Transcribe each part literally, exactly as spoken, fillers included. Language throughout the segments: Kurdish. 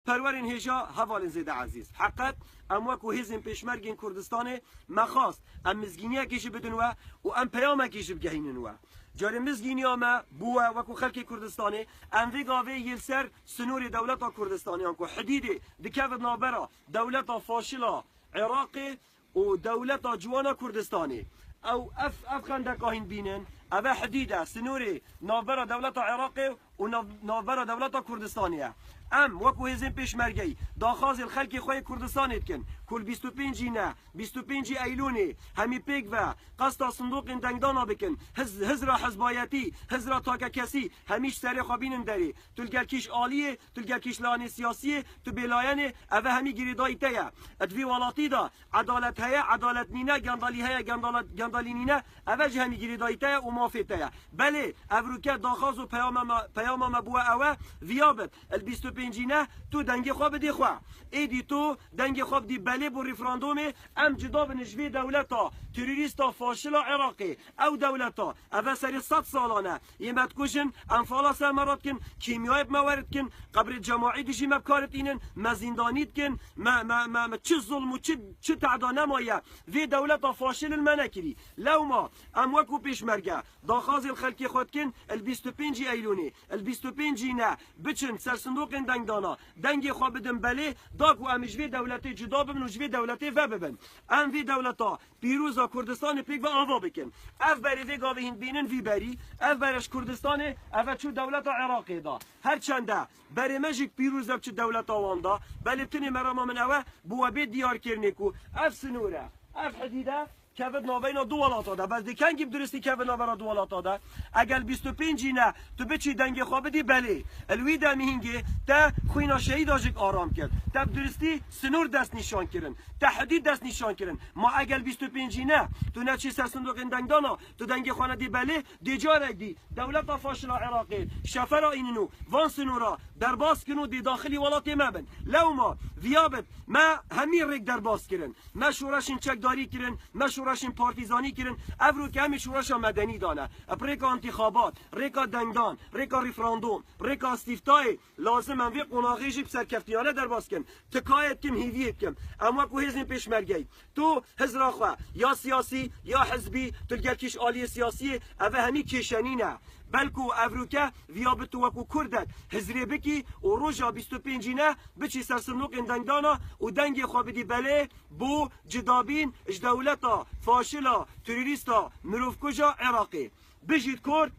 Perwerên hêja, hevalên zêde ezîz. Heqet, em wekû hêzên pêşmergên Kurdistanê me xwest, em mizgîniyekê jî bidin we û em peyamekê jî bigehînin we. Carê mizgîniya me bû we wekû xelkê Kurdistanê, em vê gavê yê li ser sinorê dewleta Kurdistanê, yan ku hidîdê dikevin navbera dewleta faşila Iraqê û dewleta ciwana Kurdistanê. Ew, ev, ev xendeka hîn bînin, ev e hidîd e, sinorê navbera dewleta Iraqê û nav-, navbera dewleta Kurdistanê ye. Em wekû hêzên pêşmergeyî daxwazê li xelkê xwe yê Kurdistanê dikin ku li bîst û pêncî ne, bîst û pêncî Eylûnê hemî pêk ve qesta sindoqên dengdana bikin. Hiz-, hizra hizbayetî, hizra takekesî hemî ji serê xwe bînin derê. Tu li gel kîş aliyê, tu li gel kîş layanê siyasiyê, tu bêlayenê, ev e hemî girêdayî te ye. Di vî welatî de edalet heye, edalet nîne, gendalî heye, gendalet-, gendalî nîne, ev e jî hemî girêdayî te ye û mafê te ye. Belê, evroke daxwaz û peyama me, peyama me bû ew e, viya bit, li bîst û pêncî ne, tu dengê xwe bidî xwe. Êdî tu dengê xwe bidî belê bo referandumê, em cuda bin ji vê dewleta terorîsta faşila Iraqê. Ew dewleta, ev e serê sed salan e. Yê me dikujin, enfala ser me re dikin, kîmyayê bi me were dikin, qebrê cemaî dijî me bi kar ditînin, me zîndanî dikin, me, me, me, me çi zulm û çi, çi tehda nemaye vê dewleta faşil li me nekirî. Lewma em wekû pêşmerge daxwazê li xelkê xwe dikin, li bîst û pêncî Eylûnê, li bîst û pêncî ne, biçin ser sindoqên dengdana, dengê xwe bidin belê, da ku em ji vê dewletê cuda bibin û ji vê dewletê vebibin. Em vê dewleta pîroza Kurdistanê pêk ve ava bikin. Ev berê vê gavê hîn bînin vî berî, ev bere ji Kurdistanê, ev e çû dewleta Iraqê da. Her çende berê me jî pîroz e biçi dewleta wan da, belê tinê merama min ew e, bi we bê diyarkirinê ku ev sinor e, ev hidîd e, kevit navbeyna du welata de. Bes dê kengî bi duristî kevit navbera du welata de? Eger bîst û pêncî ne, tu biçî dengê xwe bidî belê. Li wî demî hingê te xwîna şehîda jik aram kir. Te bi duristî sinor dest nîşan kirin. Te hidîd dest nîşan kirin. Ma eger bîst û pêncî ne, tu neçî ser sindoqên dengdana, tu dengê xwe nedî belê, dê carek dî dewleta faşila Iraqê şefera înîn û van sinora derbas kin û dê daxilî welatê me bin. Lewma viya bit, me hemî rêk derbas kirin. Me şoreşên çekdarî kirin, me şoreşên partîzanî kirin. Evroke em ê şoreşa medenî dane. Bi rêka întîxabat, rêka dengdan, rêka referandum, rêka îstîftayê, lazim em vê qonaxê jî bi serkeftiyane derbas kin. Tikayê dikim, hêviyê dikim. Em wekû hêzên pêşmergeyî, tu hizra xwe, ya siyasî, ya hizbî, tu li gel kîş aliyê siyasiyê, ev e hemî kêşenî ne. Belku evroke viya bi tu wekû Kurdek hizrê bikî û roja bîst û pêncî ne biçî ser sindoqên dengdana û dengê xwe bidî belê bo cidabîn ji dewleta faşila, terorîsta, mirovkuja Iraqê. Bijît Kurd,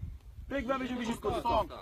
pêk ve bijîn, bijît Kurdistan.